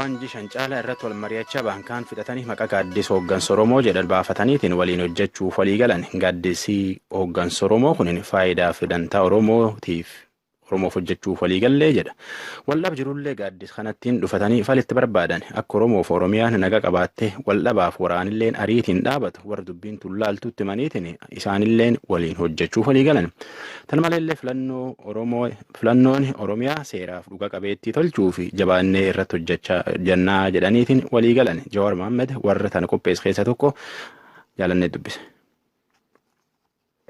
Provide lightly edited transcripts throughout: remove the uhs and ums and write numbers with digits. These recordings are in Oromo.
Waan jishan caalaa irratti wal mari'achaa bahan kaan fixatanii maqaa gaaddisa hooggansa Oromoo jedhan baafataniitiin waliin hojjechuuf walii galan. Gaaddisi hooggansa Oromoo kun faayidaa fi dantaa Oromootiif Oromoof hojjechuuf walii gallee jedha. Waldhab jirullee gaaddisa kanattiin dhufatanii falitti barbaadan. Akka Oromoof Oromiyaan naga qabaattee waldhabaaf waraanilleen ariitiin dhaabatu warra dubbiin tullaaltutti himaniitiin isaanilleen waliin hojjechuuf walii galan. Tan maleellee filannoo Oromoo filannoon Oromiyaa seeraaf dhuga qabeettii tolchuu fi jabaannee irratti hojjechaa jennaa jedhaniitiin walii galan. Jawaar Mohaammed warra tana qopheesse keessa tokko jaalannee dubbise.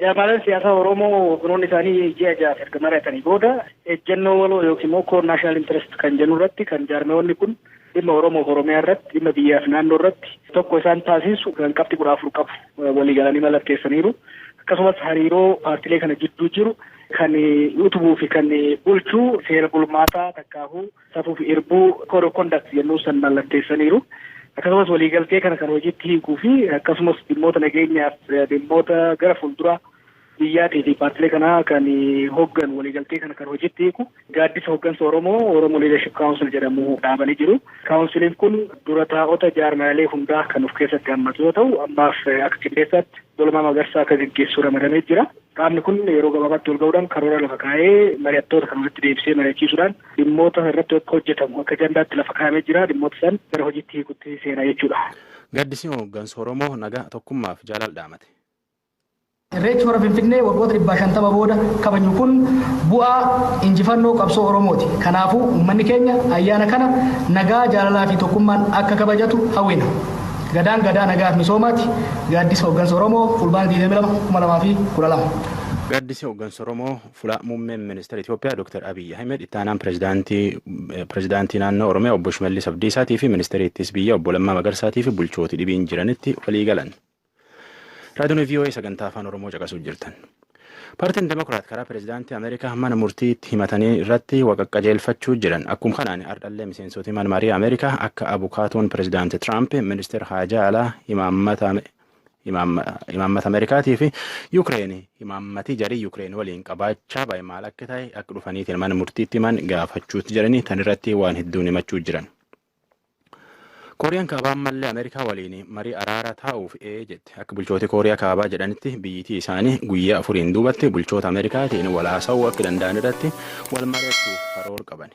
Jaarmaaleen siyaasaa Oromoo hogganoonni isaanii ji'a 6f erga mari'atanii booda ejjennoo waloo yookiin immoo core national interest kan jennu irratti, kan jaarmeewwanni kun dhimma Oromoo fi Oromiyaa irratti, dhimma biyyaa fi naannoo irratti tokko isaan taasisu kan qabxii 14 qabu walii galanii mallatteessaniiru. Akkasumas hariiroo paartilee kana jidduu jiru kan utubuu fi kan bulchu seera bulmaataa takkaahuu safuu fi irbuu, code of conduct jennuu san mallatteessaniiru. Akkasumas waliigaltee kana kan hojiitti hiikuu fi akkasumas dhimmoota nageenyaaf, dhimmoota gara fuulduraa biyyaatii fi paartilee kanaa kan hogganu, waliigaltee kana kan hojiitti hiiku gaaddisa hooggansa Oromoo, Oromo Leadership Council jedhamu dhaabanii jiru. Kaawunsiliin kun dura taa'ota jaarmaalee hundaa kan of keessatti hammatu yoo ta'u, ammaaf akka qindeessaatti Tolumaa Magarsaa akka geggeessu ramadamee jira. Qaamni kun yeroo gabaabaatti wal ga'uudhaan karoora lafa kaa'ee mari'attoota kan walitti deebisee mari'achiisuudhaan dhimmoota irratti akka hojjetamu akka ajandaatti lafa kaa'amee jira. Dhimmoota san gara hojiitti hiikutti seenaa jechuudha. Gaaddisni hooggansa Oromoo nagaa, tokkummaaf jaalala dhaamate. Irreechi Hora Finfinnee waggoota 150 booda kabajnu kun bu'aa injifannoo qabsoo Oromooti. Kanaafuu uummanni keenya ayyaana kana nagaa, jaalalaa fi tokkummaan akka kabajatu hawwina. Gadaan gadaa nagaa fi misoomaati. Gaaddisa Hooggansa Oromoo, Fulbaana 22, 2012. Gaaddisi hooggansa Oromoo fuula muummeen ministeera Itoophiyaa Dr. Abiy Ahmed, itti aanaan pirezidaantii naannoo Oromiyaa obbo Shimallis Abdiisaatii fi ministeera ittisa biyyaa obbo Lammaa Magarsaatii fi bulchooti dhibiin jiranitti walii galan. Raadiyoon VOA sagantaa Afaan Oromoo caqasuu jirtan. Paartiin Demokiraat karaa pirezidaantii Ameerikaa mana murtiitti himatanii irratti waqa qajeelfachuu jiran. Akkuma kanaan ardhallee miseensoti mana marii Ameerikaa akka abukaatoon pirezidaantii Tiraamp ministeera haajaa alaa imaammata Ameerikaatii fi Yukireen, imaammati jarii Yukireen waliin qabaachaa bahe maal akka ta'e akka dhufaniitiin mana murtiitti himan gaafachuutti jiranii, tan irratti waan hedduun himachuu jiran. Kooriyaan Kaabaa ammallee Ameerikaa waliin marii araara taa'uuf ee jette. Akka bulchooti Kooriyaa Kaabaa jedhanitti, biyyittii isaanii guyyaa 4n duubatti bulchoota Ameerikaatiin wal haasa'uu akka danda'an irratti wal mari'achuuf karoora qaban.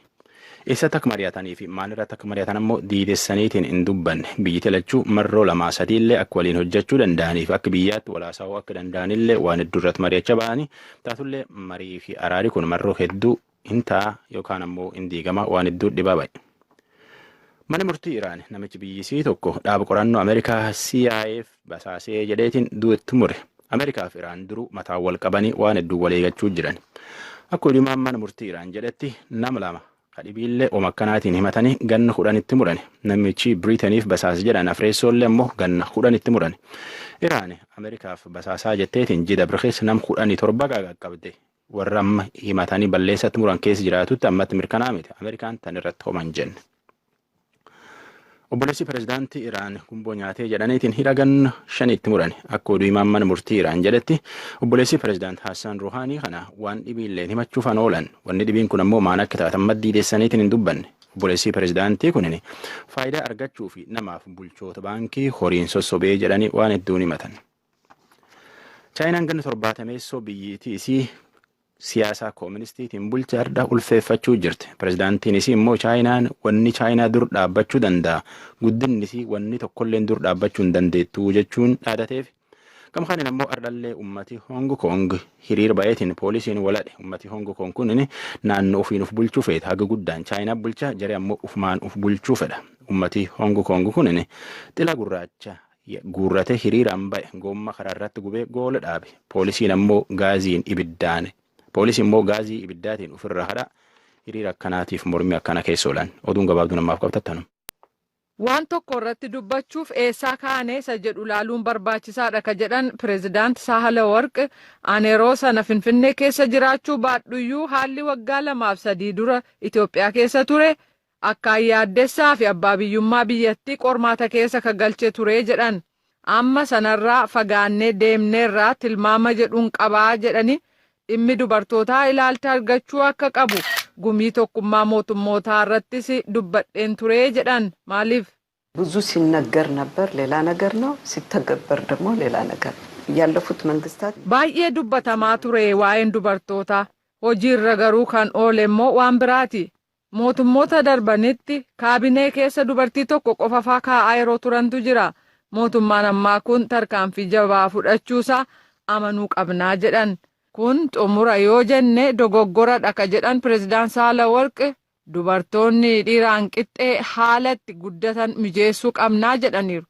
Eessatti akka mari'atanii fi maal irratti akka mari'atan ammoo diidessaniitiin hin dubbanne. Biyyi lachuu marroo lamaa sadiillee akka waliin hojjechuu danda'anii fi akka biyyaatti wal haasa'uu akka danda'anillee waan hedduu irratti mari'achaa ba'anii, taatullee marii fi araari kun marroo hedduu hin ta'a yookaan ammoo hin diigama, waan hedduu dhibaa ba'e. Mana murtii Iraan namichi biyyisii tokko dhaaba qorannoo Ameerikaa CIAf basaasee jedheetiin du'etti mure. Ameerikaa fi Iraan duruu mataan wal qabanii waan hedduu wal eegachuu jiran. Akka odumaan mana murtii Iraan jedhetti, nama lama kadhibiillee oma akkanaatiin himatanii ganna 10tti muran. Namichi Biriitaniif basaase jedhan afreessoollee immoo ganna 10tti muran. Iraan Ameerikaaf basaasaa jetteetiin jida birkeessa nam 17 qaqqabde. Warra amma himatanii balleessatti muran keessa jiraatutti ammatti mirkanaa miti. Ameerikaan tan irratti homan jenne. Obboleessi pirezidaantii Iraan gumboo nyaatee jedhaniitiin hidha ganna 5tti muran. Akka oduu himaan mana murtii Iraan jedhetti, obboleessi pirezidaant Hassaan Ruhaanii kana waan dhibiilleen himachuuf han oolan. Wanni dhibiin kun ammoo maan akka taatan maddiideessaniitiin hin dubbanne. Obboleessi pirezidaantii kunin faayidaa argachuu fi namaaf bulchoota baankii horiin sossobee jedhanii waan hedduun himatan. Chaayinaan ganna 70eessoo biyyittii isii siyaasaa kooministiitiin bulche arda ulfeeffachuu jirti. Pirezidaantiin isii immoo Chaayinaan wanni Chaayinaa dur dhaabbachuu danda'a. Guddinni isii wanni tokkolleen dur dhaabbachuu hin dandeettu jechuun dhaadateef. Gamkaaniin ammoo ardhallee ummati Hong Kong hiriir ba'eetiin poolisiin waladhe. Ummati Hong Kong kunin naannoo ofiin uf bulchuu feeta. Haga guddaan Chaayinaa bulcha, jaree ammoo ufumaan uf bulchuu fedha. Ummati Hong Kong kunin xila gurraacha guurrate hiriiraan ba'e, goomma karaa irratti gubee goola dhaabe. Poolisiin ammoo gaaziin ibiddaan, poolisiin immoo gaazii ibiddaatiin ofirra hadha hiriira akkanaatiif mormii akkana keessa oolan. Oduun gabaabduu namaaf qabtattanu. Waan tokko irratti dubbachuuf eessaa kaane isa jedhu laaluun barbaachisaadha ka jedhan Pireezidaant Saahalawarq, ani yeroo sana Finfinnee keessa jiraachuu baadhuyyuu haalli waggaa 2f 3 dura Itoophiyaa keessa ture akkaan yaaddessaa fi abbaa biyyummaa biyyattii qormaata keessa ka galche ture jedhan. Amma sanarraa fagaannee deemneerraa tilmaama jedhuun qabaa jedhanii, dhimmi dubartootaa ilaalcha argachuu akka qabu. Gumii Tokkummaa Mootummootaa irrattis dubbadheen ture jedhan. Maaliif? ብዙ ሲነገር ነበር፣ ሌላ ነገር ነው። ሲተገበር ደግሞ ሌላ ነገር ነው። ያለፉት መንግስታት Baay'ee dubbatamaa ture waa'een dubartootaa. Hojiirra garuu kan oole immoo waan biraati. Mootummoota darbanitti kaabinee keessa dubartii tokko qofafaa kaa'aa yeroo turantu jira. Mootummaan ammaa kun tarkaanfii jabaa fudhachuusaa amanuu qabnaa jedhan. Kun xumura yoo jenne dogoggoradha ka jedhan Pireezidaan Saalaworq, dubartoonni dhiiraan qixxee haalatti guddatan mijeessuu qabnaa jedhaniiru.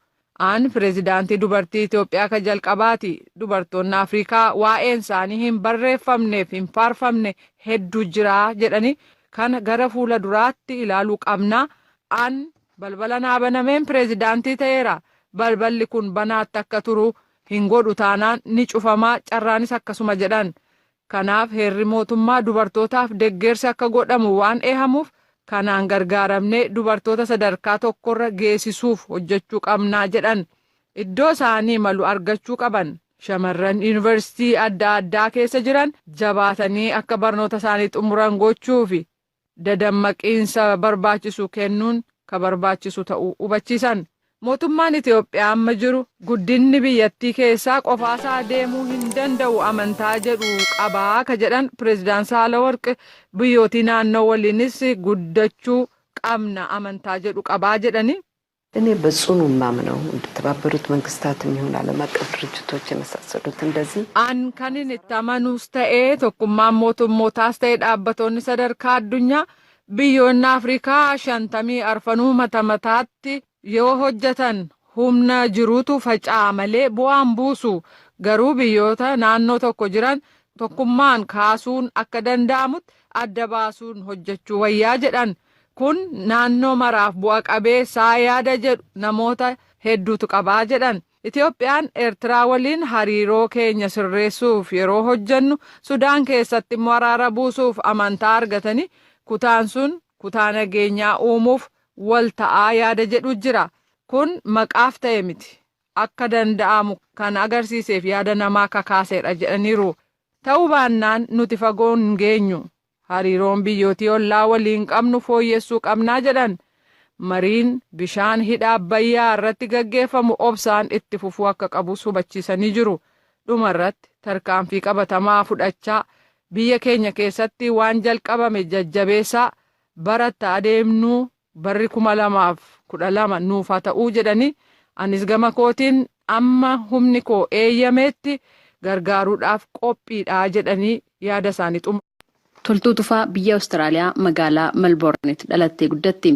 Aan pireezidaantii dubartii Itoophiyaa ka jalqabaati. Dubartoonni Afrikaa waa'een isaanii hin barreeffamneef hin faarfamne hedduu jira jedhanii, kana gara fuula duraatti ilaaluu qabnaa. Aan balbala naa banameen pireezidaantii ta'eera. Balballi kun banaatti akka turu hin godhu taanaan ni cufamaa, carraanis akkasuma jedhan. Kanaaf heerri mootummaa dubartootaaf deeggarsi akka godhamu waan eehamuuf, kanaan gargaaramnee dubartoota sadarkaa tokkorra geessisuuf hojjechuu qabnaa jedhan. Iddoo isaanii malu argachuu qaban. Shamarran yuunivarsiitii adda addaa keessa jiran jabaatanii akka barnoota isaanii xumuran gochuu fi dadammaqiinsa barbaachisu kennuun ka barbaachisu ta'uu hubachiisan. Mootummaan Itoophiyaa amma jiru guddinni biyyattii keessaa qofaasaa deemuu hin danda'u amantaa jedhu qabaa ka jedhan Pireezidaan Saalaworq, biyyootii naannoo waliinis guddachuu qabna amantaa jedhu qabaa jedhani. እኔ በጽኑ የማምነው እንደተባበሩት መንግስታት የሚሆን ዓለም አቀፍ ድርጅቶች የመሳሰሉት እንደዚህ An kanin itti amanus ta'ee Tokkummaan Mootummootaas ta'ee dhaabbatoonni sadarkaa addunyaa, biyyoonni Afrikaa 54nuu mata mataatti yoo hojjetan humna jiruutu faca'a malee bu'aan buusu. Garuu biyyoota naannoo tokko jiran tokkummaan kaasuun akka danda'amutti adda baasuun hojjechuu wayyaa jedhan. Kun naannoo maraaf bu'a qabeessaa yaada jedhu namoota hedduutu qabaa jedhan. Itoophiyaan Eertiraa waliin hariiroo keenya sirreessuuf yeroo hojjennu, Sudaan keessatti immoo araara buusuuf amantaa argatanii kutaan sun kutaa nageenyaa uumuuf wal ta'aa yaada jedhu jira. Kun maqaaf ta'e miti. Akka danda'amu kan agarsiiseef yaada namaa kakaaseedha jedhaniiru. Ta'uu baannaan nuti fagoo hin geenyu. Hariiroon biyyootii ollaa waliin qabnu fooyyessuu qabnaa jedhan. Mariin bishaan hidha Abbayyaa irratti gaggeeffamu obsaan itti fufuu akka qabus hubachiisanii jiru. Dhuma irratti tarkaanfii qabatamaa fudhachaa, biyya keenya keessatti waan jalqabame jajjabeessaa baratta adeemnuu, barri 2012 nuuf haa ta'uu jedhanii, anis gama kootiin amma humni koo eeyyameetti gargaaruudhaaf qophiidha jedhanii yaada isaanii xumuru. Toltuu Tufaa biyya Awustiraaliyaa magaalaa Melbournetti dhalattee guddatti.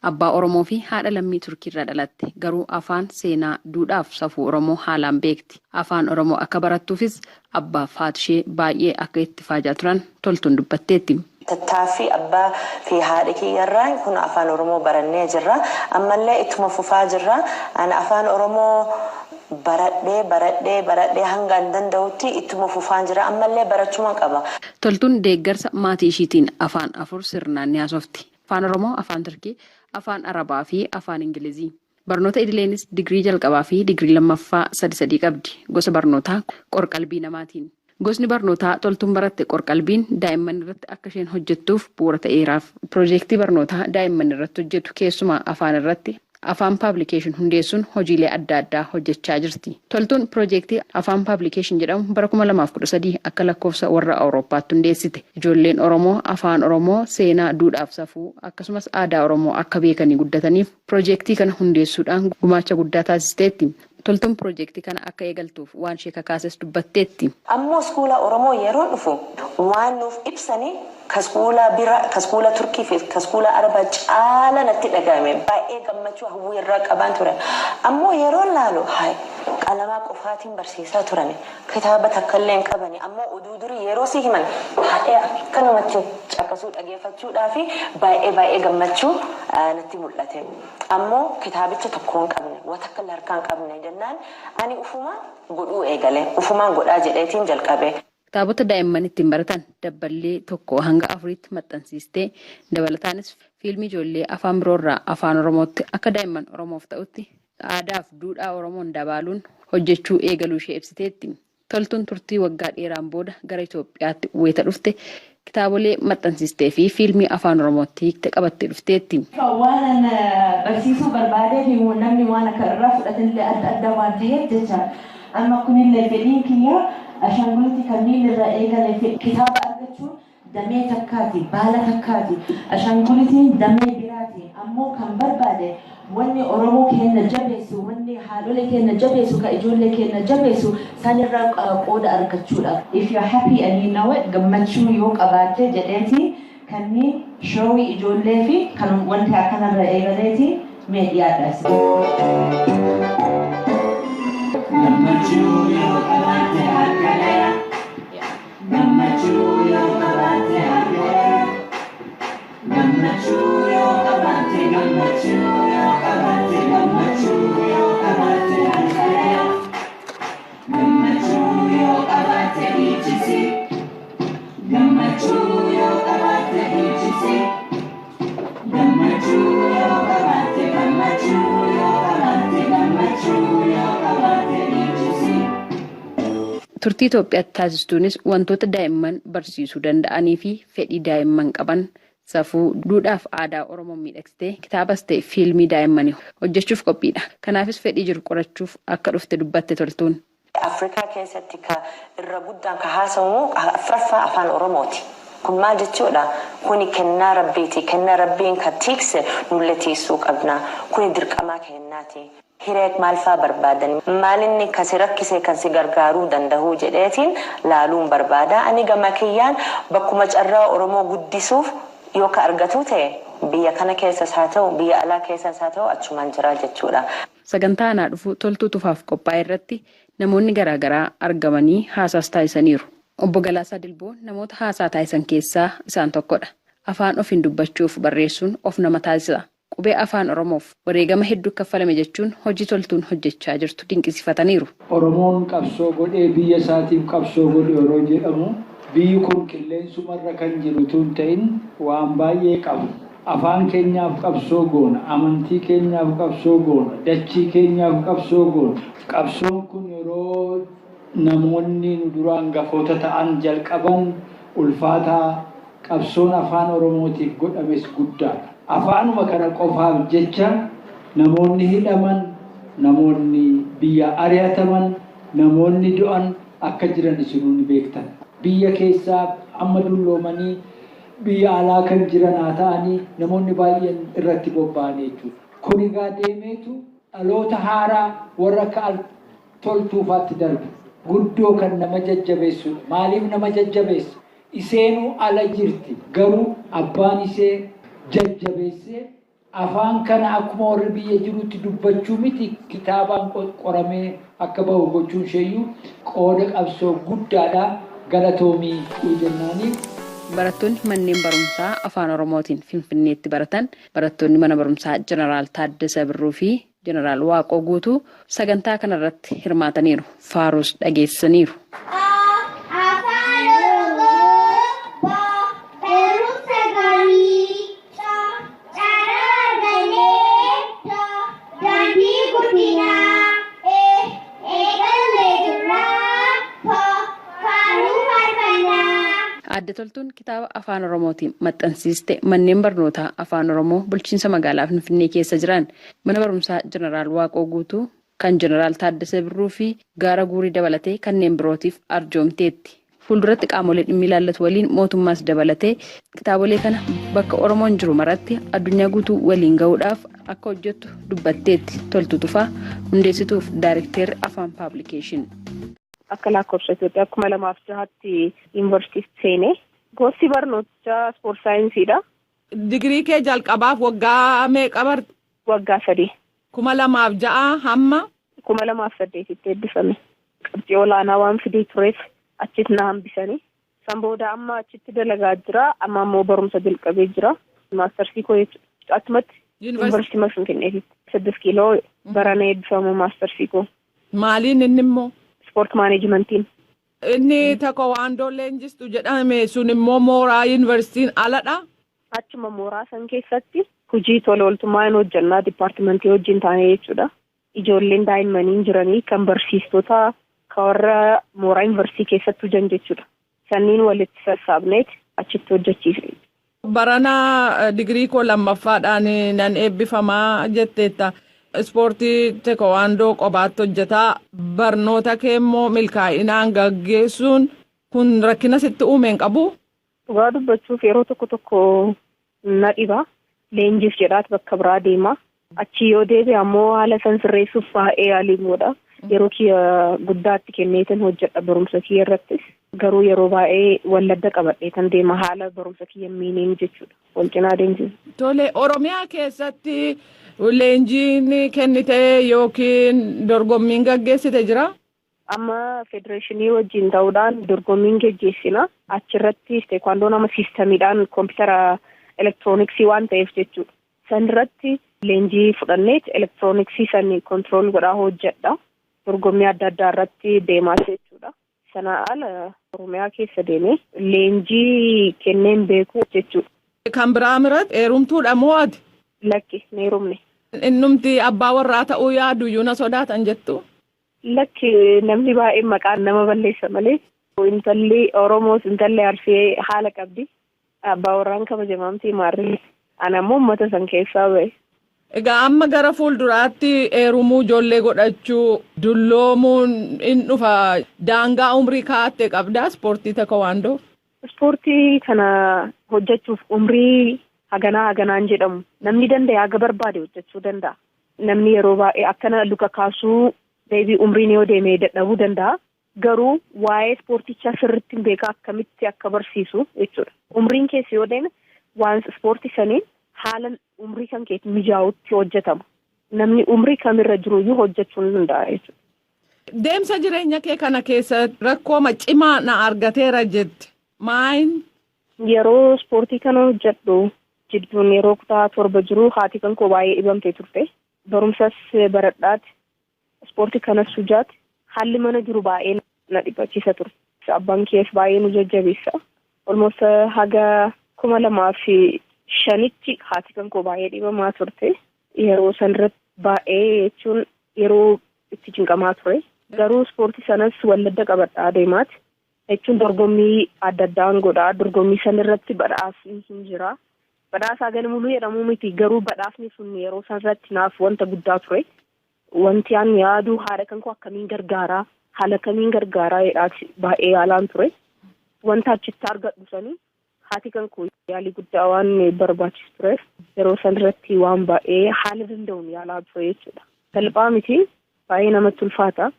Abbaa Oromoo fi haadha lammii Turkiirraa dhalatte. Garuu afaan, seenaa, duudhaa fi safuu Oromoo haalaan beekti. Afaan Oromoo akka barattuufis abbaaf haati ishee baay'ee akka itti faajaa turan Toltuun dubbatteetti. Tattaaffii abbaa fi haadha kiyyarraa kun afaan Oromoo barannee jirra. Ammallee ittuma fufaa jirra. Ani afaan Oromoo baradhee baradhee baradhee hanga an danda'utti ittuma fufaan jira. Ammallee barachuma qaba. Toltuun deeggarsa maatii ishiitiin afaan afur sirnaan ni haasofti. Afaan Oromoo, Afaan Turkii, Afaan Arabaa fi Afaan Ingilizii. Barnoota idileenis digirii jalqabaa fi digirii lammaffaa sadi sadii qabdi. Gosa barnootaa qorqalbii namaatiin. Gosni barnootaa Toltuun baratte qorqalbiin daa'imman irratti akka isheen hojjettuuf bu'uura ta'eeraaf. Piroojeektii barnootaa daa'imman irratti hojjetu, keessumaa afaan irratti, Afaan Publication hundeessuun hojiilee adda addaa hojjechaa jirti. Toltuun piroojeektii Afaan Publication jedhamu bara 2013 akka lakkoofsa warra Awurooppaatti hundeessite. Ijoolleen Oromoo afaan Oromoo, seenaa, duudhaaf safuu akkasumas aadaa Oromoo akka beekanii guddataniif piroojeektii kana hundeessuudhaan gumaacha guddaa taasisteetti. Toltuun piroojeektii kana akka eegaltuuf waan ishee kakaases dubbatteetti. Ammoo iskuula Oromoo yeroo dhufu waan nuuf ibsanii kaskuula bira, kaskuula Turkii fi kaskuula Arabaa caala natti dhagahame. Baay'ee gammachuu hawwii irraa qabaan ture. Ammoo yeroo laalu, hayi, qalamaa qofaatiin barsiisaa turan, kitaaba takkallee hin qabani. Ammoo oduu durii yeroo si himan baay'ee akkanumatti caqasuu, dhageeffachuudhaa fi baay'ee baay'ee gammachuu natti mul'ate. Ammoo kitaabicha tokko hin qabne, waan takka illee harkaa hin qabne jennaan, ani ufuma godhuu eegale, ufumaan godhaa jedheetiin jalqabe. Kitaabota daa'imman ittiin baratan Dabballee tokko hanga afuriitti maxxansiistee, dabalataanis fiilmii ijoollee afaan biroorraa afaan Oromootti akka daa'imman Oromoof ta'utti aadaa fi duudhaa Oromoon dabaaluun hojjechuu eegaluu ishee ibsiteetti. Toltuun turtii waggaa dheeraan booda gara Itoophiyaatti wayita dhufte. Kitaabolee maxxansiistee fi fiilmii afaan Oromootti hiikte qabattee dhufteetti. Waan barsiisuu barbaadee fi namni waan akka irraa fudhatanillee adda adda waan ta'eef jecha amma kunillee fedhiin kiyya ashaangulitii kanneen irraa eegale kitaaba argachuun damee takkaati, baala takkaati, ashaangulitiin damee biraati. Ammoo kan barbaade wanni Oromoo keenya jabeessu, wanni haadholee keenya jabeessu, kan ijoollee keenya jabeessu sanirraa qooda argachuudha. If you're happy and you know it, gammachuu yoo qabaatte jedheeti kanneen show ijoollee fi kan wanti akkanarra eegaleeti mee dhiyaadha. Gammachuu yoo qabaatte harka dhaya. Gammachuu yoo qabaatte harka dhaya. Gammachuu yoo qabaatte, gammachuu yoo qabaatte, gammachuu yoo qabaatte harka dhaya. Gammachuu yoo qabaatte dhiichisi. Gammachuu yoo qabaatte dhiichisi. Gammachuu yoo qabaatte, gammachuu yoo qabaatte, gammachuu yoo qabaatte dhiichisi. Turtii Itoophiyaatti taasistuunis wantoota daa'imman barsiisuu danda'anii fi fedhii daa'imman qaban, safuu, duudhaaf aadaa Oromoo miidhagsitee kitaabas ta'e fiilmii daa'immanii hojjechuuf qophiidha. Kanaafis fedhii jiru qorachuuf akka dhufte dubbatte Toltuun. Afrikaa keessatti ka irra guddaan ka haasawamu afuraffaa afaan Oromooti. Kun maal jechuudha? Kuni kennaa rabbiiti. Kennaa rabbiin ka tiikse nullee tiisuu qabna. Kuni dirqamaa kennaati. Hiree maal faa barbaadan? Maalinni kan si rakkise kan si gargaaruu danda'u jedheetiin laaluun barbaada. Ani gama kiyyaan bakkuma carraa Oromoo guddisuuf yoo ka argatu ta'e, biyya kana keessas haa ta'u, biyya alaa keessas haa ta'u, achumaan jira jechuudha. Sagantaa Anaa Dhufuu Toltuu Tufaaf qophaa'e irratti namoonni garaagaraa argamanii haasaas taasisaniiru. Obbo Galaasaa Dilboo namoota haasaa taasisan keessaa isaan tokkodha. Afaan ofiin dubbachuuf barreessuun of nama taasisa. Qubee afaan Oromoof wareegama hedduu kaffalame jechuun hojii Toltuun hojjechaa jirtu dinqisiifataniiru. Oromoon qabsoo godhee, biyya isaatiif qabsoo godhe yeroo jedhamu, biyyi kun qilleensumarra kan jiru tun ta'in waan baay'ee qabu. Afaan keenyaaf qabsoo goona, amantii keenyaaf qabsoo goona, dachii keenyaaf qabsoo goona. Qabsoon kun yeroo namoonni nu duraan gafoota ta'an jalqaban ulfaataa, qabsoon afaan Oromootiif godhames guddaadha. Afaanuma kana qofaaf jecha namoonni hidhaman, namoonni biyya ari'ataman, namoonni du'an akka jiran isinuu ni beektan. Biyya keessaa amma dulloomanii biyya alaa kan jiran haa ta'anii, namoonni baay'een irratti bobba'anii jechuudha. Kun egaa deemeetu dhaloota haaraa warra akka Toltuufaatti darbe. Guddoo kan nama jajjabeessudha. Maaliif nama jajjabeessa? Iseenuu ala jirti. Garuu abbaan ishee jajjabeessee afaan kana akkuma warri biyya jirutti dubbachuu miti, kitaabaan qoramee akka bahu gochuun isheeyyuu qooda qabsoo guddaadha, galatoomii jennaanii. Barattoonni manneen barumsaa afaan Oromootiin Finfinneetti baratan, barattoonni mana barumsaa Jeneraal Taaddasa Birruu fi Jeneraal Waaqoo Guutuu sagantaa kanarratti hirmaataniiru. Faaruus dhageessisaniiru. Afaan Oromoo, barumsa gaarii, carraa argannee, daandii guddinaa, eegallee jirraa, faaruu faarfannaa. Aadde Toltuun kitaaba afaan Oromootiin maxxansiiste manneen barnootaa afaan Oromoo bulchiinsa magaalaa Finfinnee keessa jiran, mana barumsaa Jeneraal Waaqoo Guutuu, kan Jeneraal Taaddasee Birruu fi Gaara Guurii dabalatee kanneen birootiif arjoomteetti. Fuulduratti qaamolee dhimmi ilaallatu waliin, mootummaas dabalatee, kitaabolee kana bakka Oromoon jiru maratti addunyaa guutuu waliin gahuudhaaf akka hojjettu dubbatteetti. Toltuu Tufaa, hundeessituuf daayirekteerri Afaan Publication. Akka lakkoofsa Itoophiyaa 2006tti yuunivarsiitii seenee, gosti barnootichaa sport scienceiidha. Digirii kee jalqabaaf waggaa meeqa barte? Waggaa 3. 2006 hamma? 2008tti eebbifame. Qabxii olaanaa waan fidee tureef achitti na hambisanii. San booda amma achitti dalagaa jira. Amma immoo barumsa jalqabee jira. Mastersii koo jechuudha. Achumatti yuunivarsiitii Finfinneetitti. 6 kiiloo barana eebbifamu mastersii koo. Maaliin inni immoo? Sport managementiin. Inni taekwondo leenjistu jedhame sun immoo mooraa yuunivarsiitiin aladha? Achuma mooraa san keessatti hojii tola ooltummaa hin hojjannaa departmentii wajjin taanee jechuudha. Ijoolleen daa'immanii jiranii kan barsiistota, kan warra mooraa yuunivarsiitii keessatti hojjan jechuudha. Sanniin walitti sassaabneet Achitti hojjechiise. Barana digirii koo lammaffaadhaan nan eebbifamaa jetteetta. Ispoortii teekwaandoo qobaatti hojjetaa, barnoota kee immoo milkaa'inaan gaggeessuun kun rakkina sitti uume hin qabu? Dhugaa dubbachuuf, yeroo tokko tokko na dhiba. Leenjiif jedhaat bakka biraa deema. Achi yoo deebi'e ammoo haala san sirreessuuf baay'ee yaalii godha. Yeroo kiyya guddaatti kenneetan hojjedha barumsa kiyya irrattis. Garuu yeroo baay'ee walladda qabadheetan deema, haala barumsa kiyya miiniin jechuudha. Wal cinaa deemsisa. Tole, Oromiyaa keessatti leenjiin kennite yookiin dorgommiin gaggeessite jira? Amma federeeshinii wajjin ta'uudhaan dorgommiin geggeessina. Achirratti teekwaandoon amma siistamiidhaan koompitara elektirooniksii waan ta'eef jechuudha. San irratti leenjii fudhanneet elektirooniksii san control godhaa hojjedha. Dorgommii adda addaa irratti deemaa jechuudha. Sana ala Oromiyaa keessa deemee leenjii kenneen beeku jechuudha. Kan biraa miratti, heerumtuudha moo ati? Lakki, hin heerumne. Innumti abbaa warraa ta'uu yaadu iyyuu na sodaatan jettu? Lakki, namni baay'een maqaan nama balleessa malee, intalli Oromoos, intalli Arsee haala qabdi. Abbaa warraan kabajamaamti maarree. Ana ammoo uummata san keessaa ba'e. Egaa amma gara fuulduraatti heerumuu, ijoollee godhachuu, dulloomuun in dhufa. Daangaa umrii kaa'attee qabdaa ispoortii teekwaandoo? Ispoortii kana hojjechuuf umrii haganaa haganaan jedhamu, namni danda'e haga barbaade hojjechuu danda'a. Namni yeroo baay'ee akkana luka kaasuu deebii umriin yoo deeme dadhabuu danda'a. Garuu waa'ee ispoortichaa sirriitti hin beekaa, akkamitti akka barsiisu jechuudha. Umriin keessa yoo deeme, waan ispoortii saniin haala umrii kan keetti mijaa'utti hojjetama. Namni umrii kamirra jiruyyuu hojjechuu ni danda'a jechuudha. Deemsa jireenya kee kana keessa rakkooma cimaa na argateera jette. Maayin? Yeroo ispoortii kana hojjedhu jidduun, yeroo kutaa 7 jiru, haati kan koo baay'ee dhibamtee turte. Barumsas baradhaati. Ispoortii kanas hujaati. Haalli mana jiru baay'ee na dhiphachiisa ture. Abbaan kiyyaas baay'ee nu jajjabeessa. Almost haga 2005tti haati kan koo baay'ee dhibamaa turte. Yeroo san irratti baay'ee jechuun yeroo itti cinqamaa ture. Garuu ispoortii sanas walladda qabadhaa deemaati. Jechuun dorgommii adda addaan godhaa. Dorgommii san irratti badhaasni hin jira. Badhaasa hagana muluu jedhamu miti, garuu badhaasni sun yeroo san irratti naaf wanta guddaa ture. Wanti an yaadu haadha kan koo akkamiin gargaaraa, haala kamiin gargaaraa jedhaati baay'ee yaalaan ture. Wanta achitti argadhu sanii haati kan koo yaalii guddaa waan barbaachisu tureef, yeroo san irratti waan baay'ee haala danda'uun yaalaa ture jechuudha. Salphaa miti, baay'ee namatti ulfaata.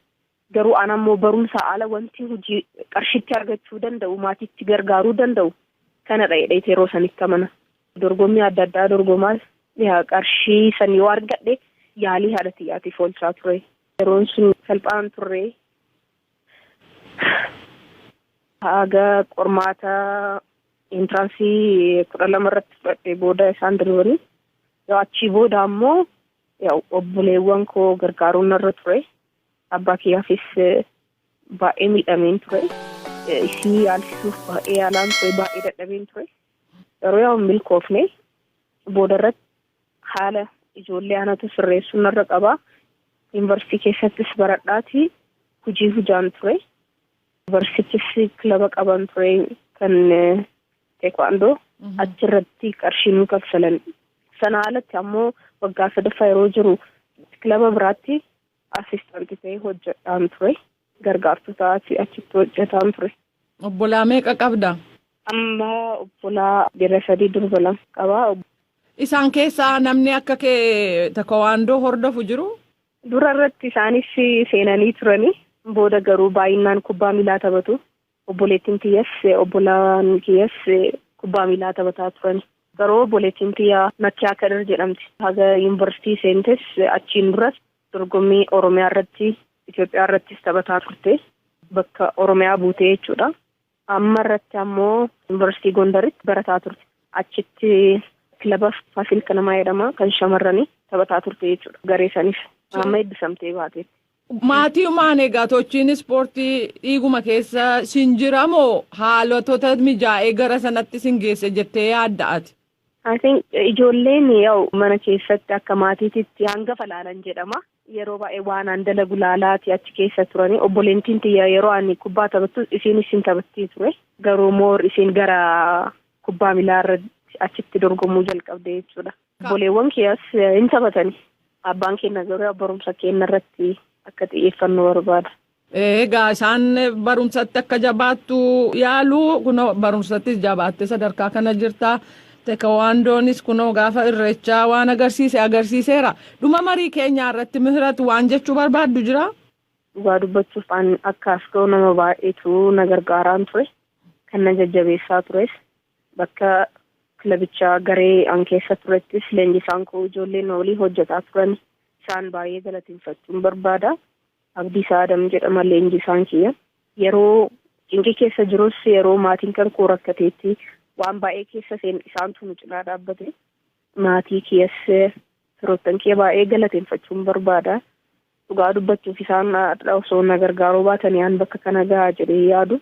Garuu an ammoo barumsa ala wanti hojii qarshitti argachuu danda'u, maatiitti gargaaruu danda'u kanadha jedhee yeroo sanitti amana. Dorgommii adda addaa dorgomaas qarshii san yoo argadhe yaalii haadha xiyyaatiif oolchaa ture. Yeroon sun salphaan turre. Haga qormaata entrance 12 irratti fudhadhee booda isaan darbanii. Yoo achii booda ammoo obboleewwan koo gargaaruun narra ture. Abbaa kiyyaafis baay'ee miidhameen ture. Isii yaalchisuuf baay'ee yaalaan ture, baay'ee dadhabeen ture. Yeroo yaa'u milkoofne booda irratti haala ijoollee anatu sirreessuun narra qabaa. Yuunivarsiitii keessattis baradhaati hojii hujaan ture. Yuunivarsiitis kilaba qaban ture kan teekwaandoo, achirratti qarshii nuu kaffalan. Sana alatti ammoo waggaa sadaffaa yeroo jiru kilaba biraatti assistant ta'ee hojjedhaan ture. Gargaartuu ta'aati achitti hojjetaan ture. Obbolaa meeqa qabda? Amma obbolaa dhiira sadii, durba lama qaba. Isaan keessaa namni akka kee teekwaandoo hordofu jiru? Dura irratti isaanis seenanii turani. Booda garuu baay'inaan kubbaa miilaa taphatu. Obboleettiin kiyyas, obbolaan kiyyas kubbaa miilaa taphataa turan. Garuu obboleettiin kiyya Makkiyaa Kadir jedhamti. Haga yuunivarsiitii seentes, achiin duras dorgommii Oromiyaa irratti, Itoophiyaa irrattis taphataa turte. Bakka Oromiyaa buutee jechuudha. Amma irratti ammoo yuunivarsiitii Gondaritti barataa turte. Achitti kilaba Faasil Kanamaa jedhama, kan shamarranii taphataa turte jechuudha. Garee saniif amma eebbisamtee baateetti. Maatii maan egaa tochiin ispoortii dhiiguma keessa sin jira moo haalotota mijaa'ee gara sanatti sin geesse jettee yaadda ati? I think ijoolleen yaa'u mana keessatti akka maatiititti hangafa laalan jedhama. Yeroo baay'ee waan an dalagu laalaati achi keessa turani. Obboleettiin tiyya yeroo ani kubbaa taphattu isiin isin taphattii ture. Garuu more isiin gara kubbaa miilaa irratti achitti dorgomuu jalqabde jechuudha. Obboleewwan kiyyaas hin taphatani. Abbaan keenya garuu barumsa keenya irratti akka xiyyeeffannu barbaada. Egaa isaan barumsatti akka jabaattu yaalu, kunoo barumsattis jabaattee sadarkaa kana jirta. Teekawaandoonis kunoo gaafa Irreechaa waan agarsiise agarsiiseera. Dhuma marii keenyaa irratti, Mihiratu, waan jechuu barbaaddu jira? Dhugaa dubbachuuf, an akka as ga'u nama baay'eetu na gargaaraan ture. Kan na jajjabeessaa tures bakka kilabichaa garee an keessa turettis leenjisaan koo, ijoolleen olii hojjetaa turan, isaan baay'ee galateeffachuun barbaada. Abdiisaa Adam jedhama leenjisaan kiyya. Yeroo cinqii keessa jirus, yeroo maatiin kan koo rakkateetti waan baay'ee keessa seen, isaantu nu cinaa dhaabbate. Maatii kiyyas, firoottan kiyya baay'ee galateeffachuun barbaada. Dhugaa dubbachuuf, isaan osoo na gargaaruu baatanii an bakka kana gahaa jedhee yaadu.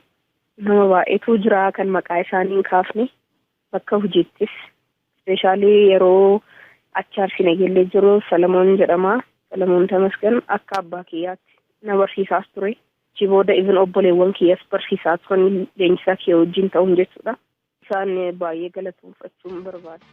Nama baay'eetu jira kan maqaa isaanii hin kaafne, bakka hojiittis. Especially yeroo achi Arsii Nageellee jiru Salamoon jedhama. Salamoon Tamasgan akka abbaa kiyyaatti na barsiisaas ture. Achi booda even obboleewwan kiyyas barsiisaa turan, leenjisaa kiyya wajjin ta'uun jechuudha. Isaan baay'ee galatoomfachuun barbaada.